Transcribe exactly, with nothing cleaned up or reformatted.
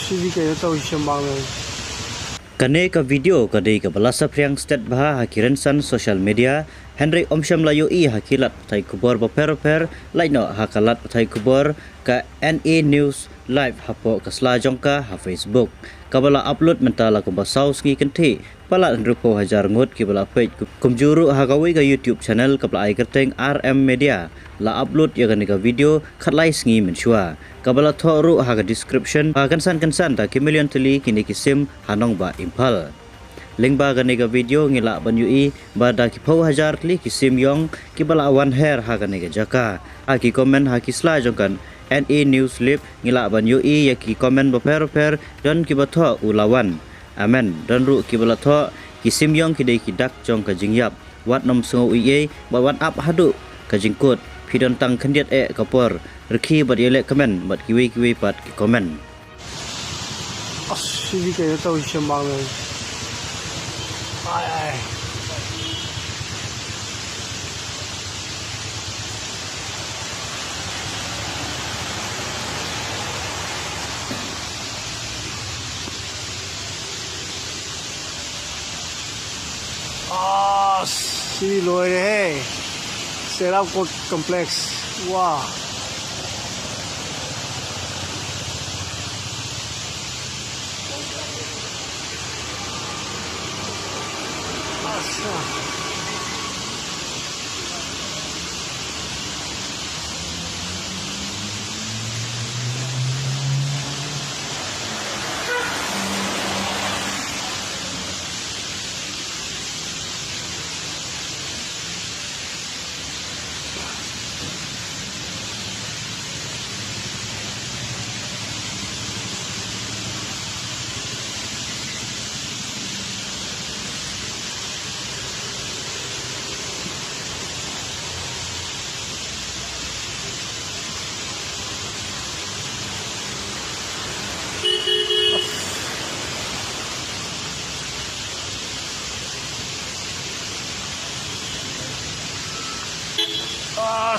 Sidi ka ïa tau shem bang ne. Kane ka video ka dei kaba la saphriang stet bha ha ki rynsan social media, hynrei ym shym la ïohi ha ki lad pathai khubor bapher bapher, lait noh ha ka lad pathai khubor ka N A News Live hapoh ka sla jong ka ha Facebook, kaba la upload mynta la kumba saw sngi kynthih. Palat hynriewphew hajar ngut kiba la peit, kumjuh ruh ha kawei ka YouTube channel kaba la ai kyrteng R M Media la upload ïa kane ka video khatlai sngi mynshuwa, kaba la thoh ruh ha ka description ba kynsan kynsan da ki million tylli kine ki sim ha nongbah Imphal. Lyngba kane ka video ngi lah ban ïohi ba da ki phew hajar tylli ki sim ïong kiba la wan her ha kane ka jaka. Ha ki comment ha ki sla jong ka N A News Live ngi lah ban ïohi ïa ki comment bapher bapher, don kiba thoh u la wan. Amen. Don ruh kiba la thoh, ki sim ïong ki dei ki dak jong ka jingïap. Wat nym sngew ei ei bad wat ap haduh ka jingkut. Phi don tang khyndiat eh ka por. Rkhie bad ïaleh kmen bad kiwei kiwei pat ki comment. As, sidi ka ïa tau shem bang ne. Ai, ai. Ah, sidi loi re he. Serap Court Complex. Wah. Asa. Ah,